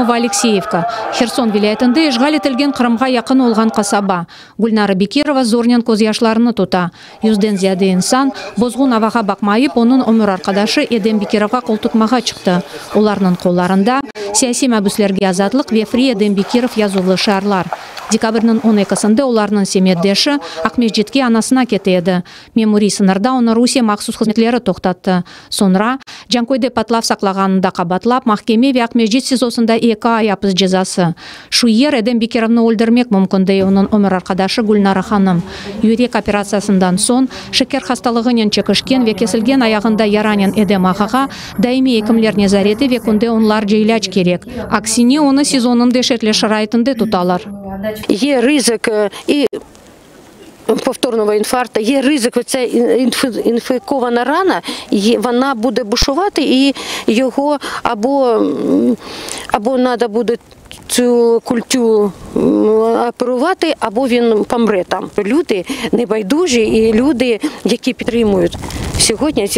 Novoalekseyevka, Herson vilâyetinde işğal etilgen Qırımğa yaqın olğan qasaba. Gülnara Bekirova zornen közyaşlarını tuta. Yüzden ziyade insan, bozğun avağa baqmayıp, onıñ ömür arqadaşı Edem Bekirovğa qoltutmağa çıqtı. Olarnıñ qollarında, Siyasiy mabüslerge azatlıq ve Free Edem Bekirov yazuvlı şiarlar. Dekabrniñ on ekisinde olarnıñ semetdeşi Aqmescitke anasına kete edi. Memuriy sıñırda onı Rusiye mahsus hızmetleri toqtattı. Soñra, Canköyde patlav saqlağanında qabatlap, mahkeme ve Aqmescit SİZOsında eki ay apis cezası. Şu yer Edem Bekirovnı öldürmek mümkün, dey onıñ ömür arqadaşı Gülnara hanım. Yürek operatsiyasından soñ, şeker hastalığınen çekişken ve kesilgen ayağında yaranen Edem ağağa daimiy ekimler nezareti ve künde onlarca ilâc kerek. Aksine, onı SİZOnıñ deşetli şaraitinde tutalar. Ye rızık i Повторного infarkta, є ризик, оця інфікована рана, вона буде бушувати і його або, або треба буде цю культю оперувати, або він помре там. Люди небайдужі і люди, які підтримують. Сьогодні,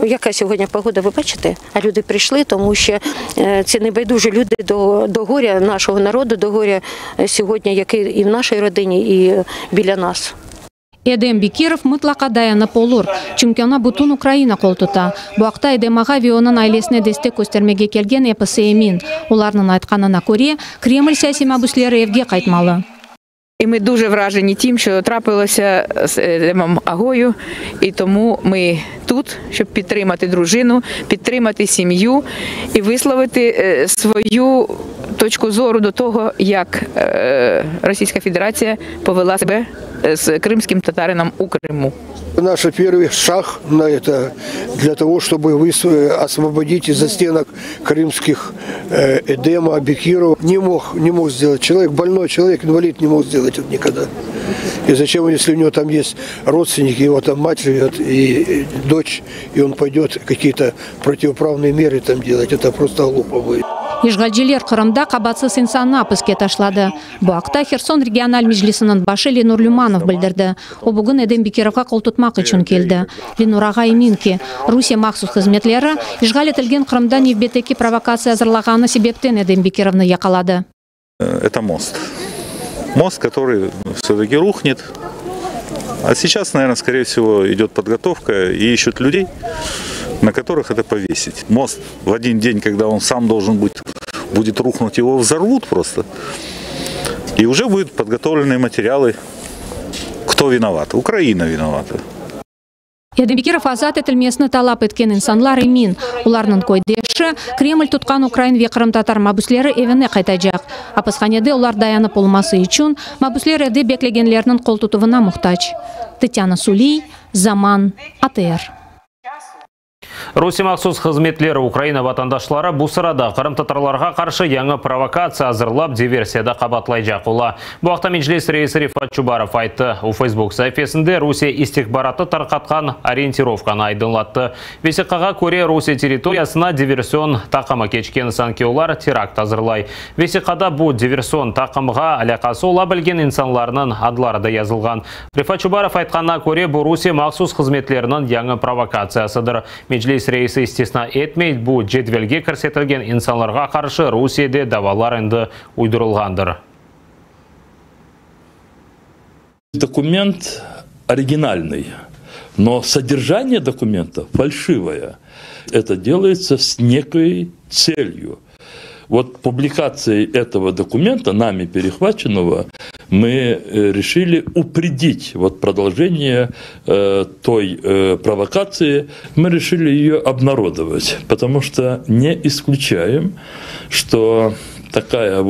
яка сьогодні погода, ви бачите? А люди прийшли, тому що це небайдужі люди до горя нашого народу, до горя сьогодні, який і в нашій родині, і біля нас. Edem Bekirov mıtlaqa dayanıp olur, çünki oña bütün Ukraina qoltuta. Bu aqta Edem ağa ve onıñ ailesine destek köstermege kelgen episi emin. Olarnıñ aytqanına köre, Kreml siyasiy mabüsleri evge qaytmalı. І ми дуже вражені тим, що трапилося з Едемом Агою, і тому ми тут, щоб підтримати дружину, підтримати сім'ю і висловити свою точку зору до того, як Російська Федерація повела себе з кримським татарином у Криму. Наш первый шаг на это для того, чтобы освободить из застенок крымских Эдема, Бекирова. Не мог сделать. Человек, больной человек, инвалид не мог сделать это никогда. И зачем, если у него там есть родственники, его там мать живет и дочь, и он пойдет какие-то противоправные меры там делать, это просто глупо будет. İşğalciler Qırımda qabaatsız insannı apiske taşladı. Bu aqta Herson regional meclisiniñ başı Lenur Lümanov bildirdi. O, bugün Edem Bekirovğa qoltutmaq içün keldi. Lenur ağa emin ki, Rusiye mahsus hızmetleri işğal etilgen Qırımda nevbetteki provokatsiya azırlağanı sebepten Edem Bekirovnı yaqaladı. Это мост. Мост, который все-таки рухнет. А сейчас, наверное, скорее всего, идет подготовка и ищут людей, на которых это повесить. Мост в один день, когда он сам должен будет рухнуть, его взорвут просто. И уже будут подготовлены материалы, кто виноват. Украина виновата. Edem Bekirov azat etilmesini talap etken insanlar emin, olarnıñ köydeşi, Kreml tutqan ukrain ve qırımtatar mabüsleri evine qaytacaq. Apishanede olar dayanıp olması içün, mabüsler evde beklegenlerniñ qoltutuvına muhtac. Tetyana Suliy, Zaman, ATR. Rusiye mahsus hızmetleri Ukraina vatandaşları, bu sırada qırımtatarlarğa qarşı yañı provokatsiya azırlap diversiyada qabaatlaycaq ola. Bu aqta Meclis reisi Refat Çubarov ayttı. O, Facebook saifesinde Rusiye istihbaratı tarqatqan orientirovkanı aydınlattı. Vesiqağa köre, Rusiye territoriyasına diversion taqımı keçken, sanki olar terakt azırlay. Vesiqada bu diversion taqımğa alâqası ola bilgen insanlarnıñ adları da yazılğan. Refat Çubarov aytqanına köre, bu Rusiye mahsus hızmetleriniñ yañı provokatsiyasıdır. Meclis reisi istisna etmey, bu cedvelge kirsetilgen insanlarğa qarşı Rusiyede davalar endi uydurılğandır. Dokument originalnıy, но содержание документа фальшивое. Это делается с некой целью. Вот публикацией этого документа, нами перехваченного, мы решили упредить продолжение той провокации. Мы решили ее обнародовать, потому что не исключаем, что такая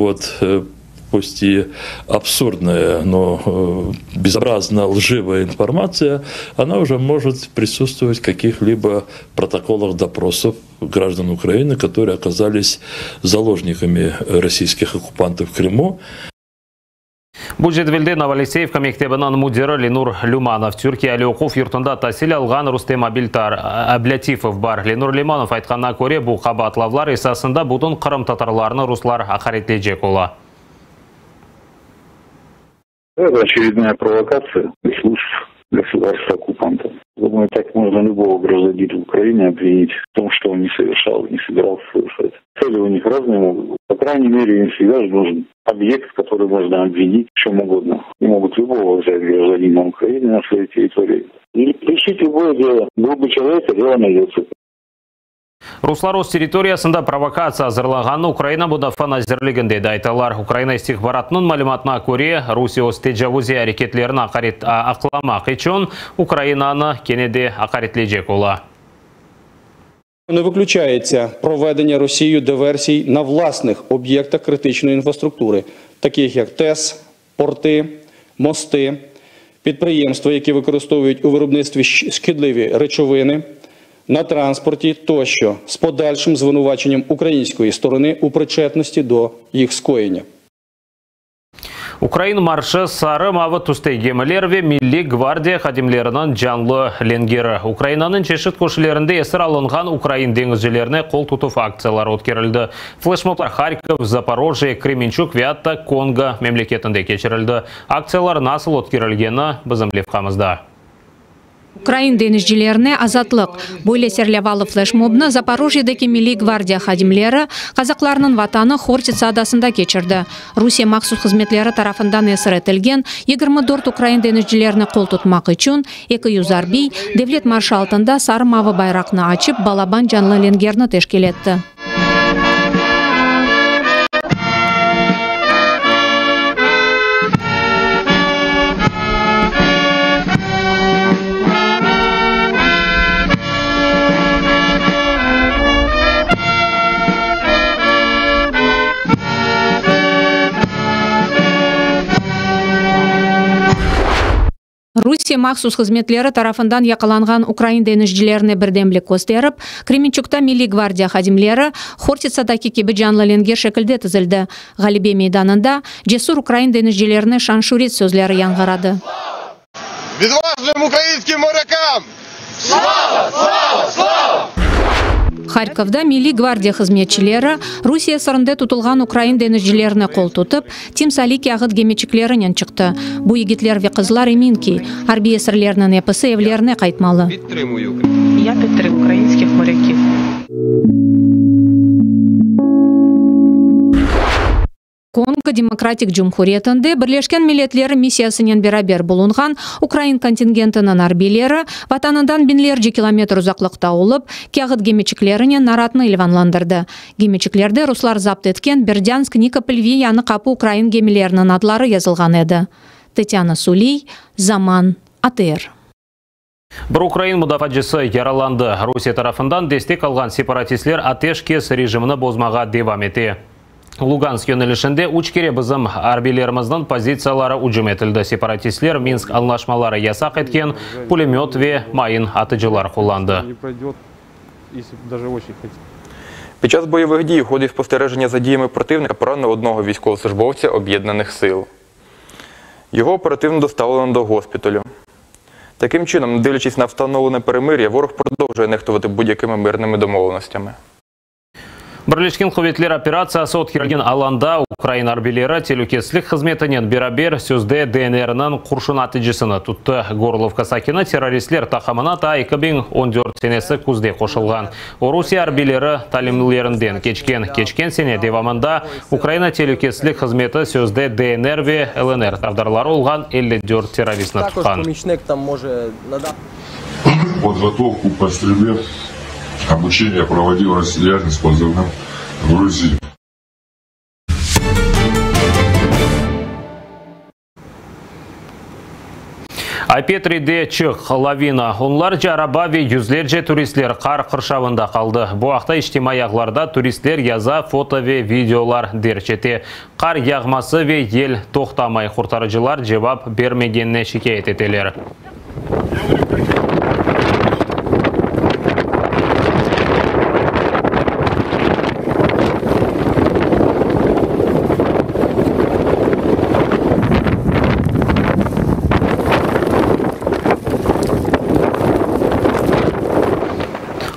пусть и абсурдная, но безобразно лживая информация, она уже может присутствовать в каких-либо протоколах допросов граждан Украины, которые оказались заложниками российских оккупантов в Крыму. Bu cedvelde Novoalekseyevka mektebiniñ müdiri Lenur Lümanov, Türkiye aliy oquv yurtunda tasil alğan Rustem Ablâtifov bar. Lenur Lümanov aytqanına köre, bu qabaatlavlar esasında bütün qırımtatarlarnı ruslar aqaretleycek ola. Это очередная провокация служб государства-оккупанта. Думаю, так можно любого гражданина. гражданина Украины обвинить в том, что он не совершал, не собирался совершать. Цели у них разные могут быть. По крайней мере, им всегда же нужен объект, который можно обвинить в чем угодно. И могут любого взять гражданина Украины на своей территории. И решить любое дело. Был бы человек, а дело найдется. Ruslar öz territoriyasında provokatsiya azırlağanını Ukraina Mudafaa nazirliginde de aytalar. Ukraina istihbaratınıñ malümatına köre, Rusiye öz tecavuziy areketlerini aqlamaq içün Ukrainanı kene de aqaretleycek ola. Не виключається проведення Росією диверсій на власних об'єктах критичної інфраструктури, таких як ТЕС, порти, мости, підприємства, які використовують у виробництві шкідливі речовини, на транспорті тощо, з подальшим звинуваченням української сторони у причетності до їх скоєння. Ukrain marşı, sarı-mavı tüste gemiler ve Milliy gvardiya hadimleriniñ canlı lengeri. Ukrainanıñ çeşit köşelerinde esir alınğan ukrain deñizcilerine qol tutuv aktsiyaları ötkerildi. Fleşmoblar Harkov, Zaporojye, Kremençug ve atta Kongo memleketinde keçirildi. Aktsiyalar nasıl ötkerilgeni bizim levhamızda. Ukrain deñizcilerine azatlıq! Böyle serlevalı fleşmobnı Zaporojyedeki Milliy gvardiya hadimleri kazaklarnıñ vatanı Hortitsa adasında keçirdi. Rusiye mahsus hızmetleri tarafından esir etilgen 24 ukrain deñizcilerine qol tutmaq içün 200 arbiy devlet marşı altında sarı-mavı bayraqnı açıp, balaban canlı lengerni teşkil etti. Rusiye mahsus hızmetleri tarafından yaqalanğan ukrain deñizcilerine birdemlik kösterip, Kremençugta Milliy gvardiya hadimleri Hortitsadaki kibi canlı lenger şekilde tizildi. Ğalebe meydanında cesür ukrain deñizcilerine şan-şüret sözleri yañğıradı. Odvajnım ukrainskiy morâkam! Slava! Slava! Slava! Harkovda Milliy gvardiya hızmetçileri Rusiye esirinde tutulğan ukrain deñizcilerine qol tutıp, timsaliy kâğıt gemiçiklerinen çıqtı. Bu yigitler ve qızlar emin ki, arbiy esirlerniñ episi evlerine qaytmalı. Ya підтримую ukrainskih morâkiv. Kongo Demokratik Cumhuriyetinde Birleşken Milletleri Missiyasınen beraber bulunğan ukrain kontingentiniñ arbiyleri Vatanından biñlerce kilometr uzaqlıqta olıp, kâğıt gemiçiklerinen naratnı ilvanlandırdı. Gemiçiklerde ruslar zapt etken Berdânsk, Nikopol ve Yañı Qapı ukrain gemileriniñ adları yazılğan edi. Tetyana Suliy, Zaman, ATR. Bir ukrain mudafaacısı yaralandı. Rusiye tarafından destek alğan separatistler ateşkes rejimini bozmağa devam ete. Lugansk yönelişinde üç kere bizim arbiylerimizniñ pozitsiyaları ücüm etildi. Separatistler Minsk añlaşmaları yasaq etken pulemöt ve mayın atıcılar qullandı. Під час бойових дій у ході спостереження за діями противника поранено одного військовослужбовця Об'єднаних сил. Його оперативно доставлено до госпіталю. Таким чином, не дивлячись на встановлене перемир'я, ворог продовжує нехтувати будь-якими мирними домовленостями. Birleşken Quvetler operatsiyası ötkerilgen alanda ukrain arbiyleri telükesizlik hızmetinen beraber sözde DNR-niñ qurşun atıcısını tuttı. Gorlovka sakini terroristler taqımına ta 2014 senesi küzde qoşulğan. O, Rusiye arbiyleri talimlerinden keçken. Keçken sene devamında Ukraina telükesizlik hızmeti sözde DNR ve LNR tarafdarları olğan 54 terroristni tutqan. Подготовку по стрельбе, обучение проводил россиянин с позывным «Грузин». Ay-Petride çıq, lavina, onlarca araba ve yüzlerce turistler qar qırşavında qaldı. Bu aqta içtimaiy ağlarda turistler yaza, foto ve videolar derc ete. Qar yağması ve yel toqtamay, qurtarıcılar cevap bermegenine şikâyet eteler.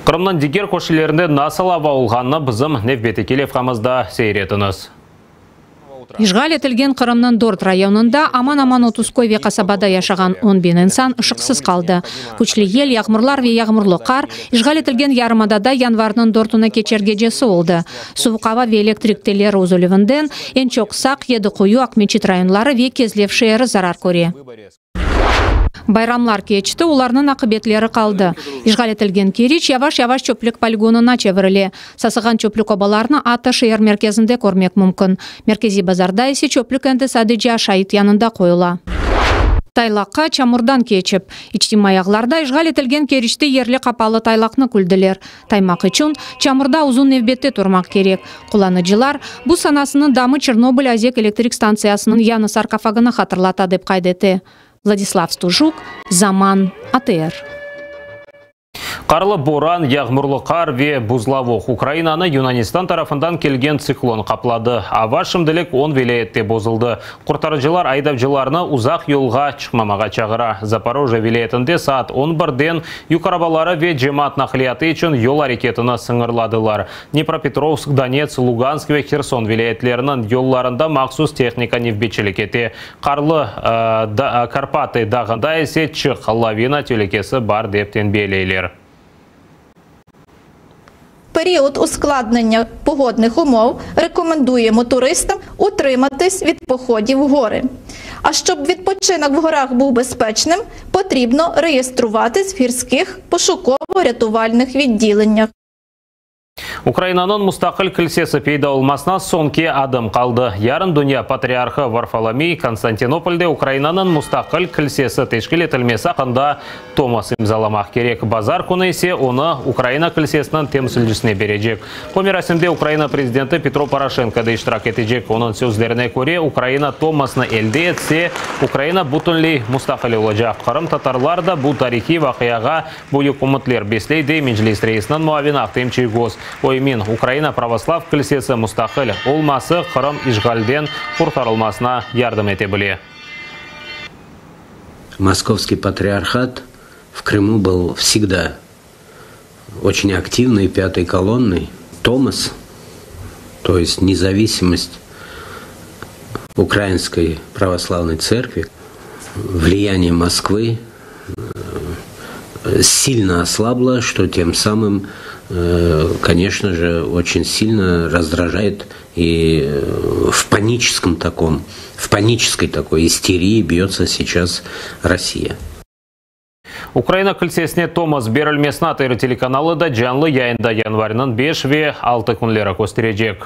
Qırımnıñ diger köşelerinde nasıl ava olğanını bizim nevbetteki levhamızda seyir etiñiz. İşğal etilgen Qırımnıñ dört rayonında aman-aman 30 köy ve qasabada yaşağan on biñ insan ışıqsız qaldı. Küçlü yel, yağmurlar ve yağmurlı qar işğal etilgen yarımadada yanvarnıñ dörtüne keçer gecesi oldı. Suvuq ava ve elektrik telleri üzülüvinden eñ çoq Saq, Yedi Quyu, Aqmeçit rayonları ve Kezlev şeeri zarar köre. Bayramlar keçti, olarnıñ aqibetleri qaldı. İşğal etilgen Keriç yavaş-yavaş çöplük poligonına çevirile. Sasığan çöplük obalarını atta şeer merkezinde körmek mümkün. Merkeziy bazarda ise çöplük endi sadece aşayt yanında qoyula. Taylaqqa çamurdan keçip. İçtimaiy ağlarda işğal etilgen Keriçte yerli qapalı taylaqnı küldiler. Taymaq içün çamurda uzun nevbette turmaq kerek. Qullanıcılar, bu sanasınıñ damı Çernobıl özek elektrik stantsiyasınıñ yañı sarkofagını hatırlata, dep qayd ete. Vladislav Stujuk, Zaman, ATR. Qarlı boran, yağmurlı qar ve buzlavuq Ukrainanı Yunanistan tarafından kelgen tsiklon qapladı. Ava şimdilik on vilâyette bozuldı. Qurtarıcılar aydavcılarnı uzaq yolğa çıqmamağa çağıra. Zaporojye vilâyetinde saat on birden yük arabaları ve cemaat naqliyatı içün yol areketini sıñırladılar. Dnepropetrovsk, Donetsk, Lugansk ve Herson vilâyetleriniñ yollarında mahsus tehnika nevbetçilik ete. Qarlı Karpatı dağında ise çıq, lavina telükesi bar, dep tenbiyeleyler. Період ускладнення погодних умов рекомендуємо туристам утриматись від походів в гори. А щоб відпочинок в горах був безпечним, потрібно реєструватись в гірських пошуково-рятувальних відділеннях. Ukrainanıñ mustaqil kilsesi peyda olmasına soñki adım qaldı. Yarın dünya patriarhı Varfolomiy Konstantinopolde Ukrainanıñ mustaqil kilsesi teşkil etilmesi aqqında tomos imzalamaq kerek. Bazar künü ise onı Ukraina kilsesiniñ temsilcisine berecek. Bu merasimde Ukraina prezidenti Petro Poroşenko da iştirak etecek. Onıñ sözlerine köre, Ukraina tomosnı elde etse, Ukraina bütünley mustaqil olacaq. Qırımtatarlar da bu tarihiy vaqiağa Büyük ümütler besley, dey Meclis reisiniñ muavini Ahtem Çiygoz. O emin, Ukraina pravoslav kilsesi mustaqil olması Qırım işğalden qurtarılmasına yardım ete bile. Moskovskiy patriarhat v Krımu byl vsegda oçen aktivnoy pâtoy kolonnoy, Tomos, to est nezavisimost Ukrainskoy pravoslavnoy tserkvi, vliyaniye Moskvı сильно ослабло, что тем самым, конечно же, очень сильно раздражает и в паническом таком, в панической такой истерии бьется сейчас Россия. Ukraina kilsesine tomos berilmesini ATR telekanalı da canlı yayında yanvarniñ beş ve altı künleri kösterecek.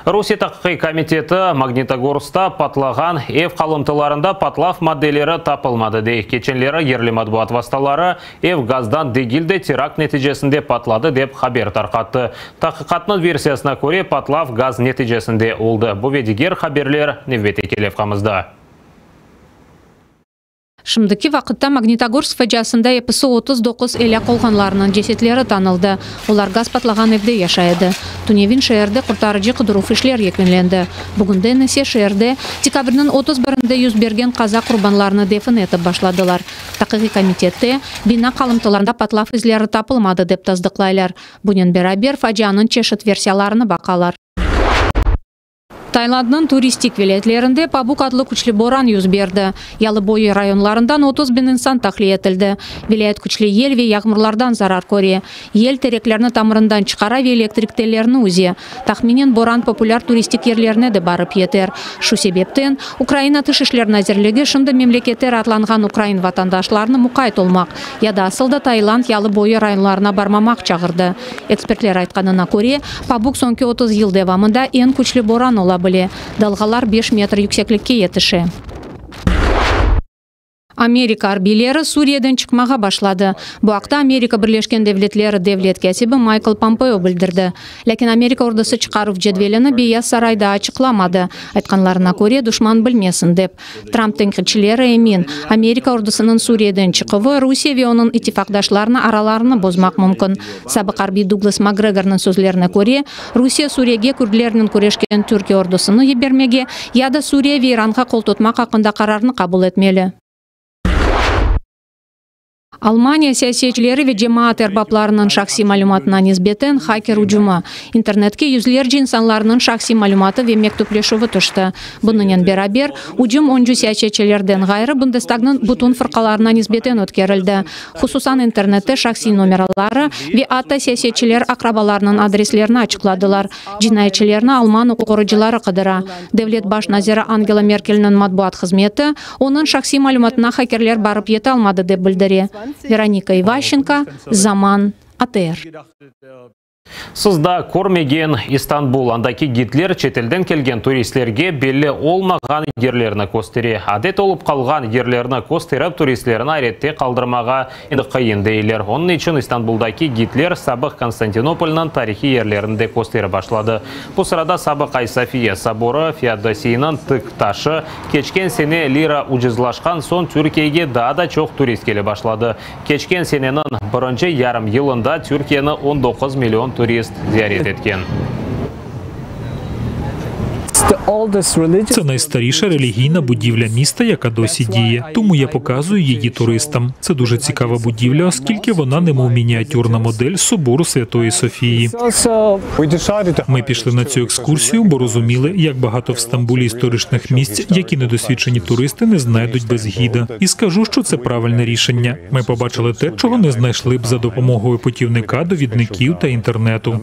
Rusiye Taqiqiy komiteti Magnitogorskta patlağan ev qalımtılarında patlav maddeleri tapılmadı, dey. Keçenleri yerli matbuat vastaları ev gazdan degil de, terakt neticesinde patladı, dep haber tarqattı. Taqiqatnıñ versiyasına köre, patlav gaz neticesinde oldı. Bu ve diger haberler nevbetteki levhamızda. Şimdiki vaqıtta Magnitogorsk faciasında episi 39 elâk olğanlarnıñ cesetleri tanıldı. Olar gaz patlağan evde yaşay edi. Tünevin şeerde qurtarıcı-qıdıruv işler yekünlendi. Bugünden ise şeerde dekabrniñ 31-inde yüz bergen qaza qurbanlarını defin etip başladılar. Taqiqiy komitette, bina qalımtılarında patlav izleri tapılmadı, dep tasdıqlaylar. Bunen beraber, facianıñ çeşit versiyalarını baqalar. Taylandnıñ turistik vilâyetlerinde Pabuk adlı küçlü boran yüz berdi. Yalıboyu rayonlarından 30 biñ insan tahliye etildi. Vilâyet küçlü yel ve yağmurlardan zarar köre. Yel tereklerni tamırından çıqara ve elektrik tellerini üze. Tahminen boran populâr turistik yerlerine de barıp yeter. Şu sebepten, Ukraina Tış işler nazirligi şimdi memlekette raatlanğan ukrain vatandaşlarını muqayt olmaq ya da asıl da Tayland yalıboyu rayonlarına barmamaq çağırdı. Ekspertler aytqanına köre, Pabuk soñki 30 yıl devamında eñ küçlü boran ola bile, dalğalar beş metr yükseklikke yetişe. Amerika arbiyleri Suriyeden çıqmağa başladı. Bu aqta Amerika Birleşken Devletleri devlet kâtibi Maykl Pompeo bildirdi. Lâkin Amerika ordusı çıqaruv cedvelini Beyaz Saray daa açıqlamadı, aytqanlarına köre, duşman bilmesin dep. Tramp tenqitçileri emin, Amerika ordusınıñ Suriyeden çıquvı Rusiye ve onıñ ittifaqdaşlarını aralarını bozmaq mümkün. Sabıq arbiy Duglas Makgregornıñ sözlerine köre, Rusiye Suriyege kürdlernen küreşken Türkiye ordusını yibermege ya da Suriye ve İranğa qoltutmaq aqqında qararnı qabul etmeli. Almaniya siyasetçileri ve cemaat erbaplarınıñ şahsiy malümatına nisbeten haker ücümi. İnternetke yüzlerce insanlarnıñ şahsiy malümatı ve mektüpleşüvi tüşti. Bunıñnen beraber, ücüm öncü siyasetçilerden ğayrı Bundestagnıñ bütün fırqalarına nisbeten ötkerildi. Hususan, internette şahsiy nomeraları ve atta siyasetçiler aqrabalarınıñ adreslerini açıqladılar. Cinayetçilerni alman uquqqorucıları qıdıra. Devlet baş naziri Angela Merkelniñ matbuat hızmeti, onıñ şahsiy malümatına hakerler barıp yetalmadı, dep bildire. Veronika İvaşçenko, Zaman, ATR. Siz daa körmegen İstanbul, andaki gidler çetelden kelgen turistlerge belli olmağan yerlerni köstere. Adet olıp qalğan yerlerni kösterip, turistlerni ayrette qaldırmağa endi qıyın, deyler. Onıñ içün İstanbuldaki gidler sabıq Konstantinopolnıñ tarihiy yerlerini de kösterip başladı. Bu sırada sabıq Aysafiya soborı, Feodosiyniñ tik taşı, Keçken sene lira ucuzlaşqan soñ Türkiyege daa da çoq turist kele başladı. Keçken seneniñ birinci yarım yılında Türkiyeni 19 million turist ziyaret etken. Це найстаріша релігійна будівля міста, яка досі діє. Тому я показую її туристам. Це дуже цікава будівля, оскільки вона немов мініатюрна модель собору Святої Софії. Ми пішли на цю екскурсію, бо розуміли, як багато в Стамбулі історичних місць, які недосвідчені туристи не знайдуть без гіда. І скажу, що це правильне рішення. Ми побачили те, чого не знайшли б за допомогою путівника, довідників та інтернету.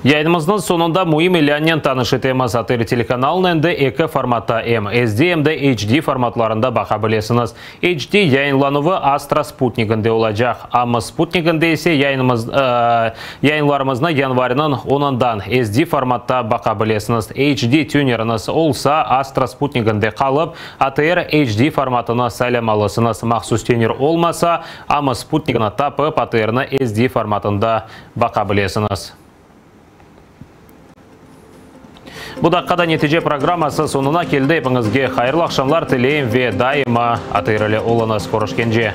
Yayınımıznıñ soñunda müim ilânnen tanış etemiz, ATR telekanalını endi eki formatta, em SD, em de HD formatlarında baqa bilesiñiz. HD yayınlanuvı Astra sputniginde olacaq, amma sputniginde ise yayınımız, yayınlarımıznı yanvarniñ onundan SD formatta baqa bilesiñiz. HD tüneriñiz olsa, Astra sputniginde qalıp, ATR HD formatını saylamalısıñız. Mahsus tüner olmasa, amma sputnigini tapıp, ATRni SD formatında baqa bilesiñiz. Bu daqqada Netice programması soñuna keldi. Epiñizge hayırlı aqşamlar tileyim ve daima ATR ile oluñız. Körüşkence!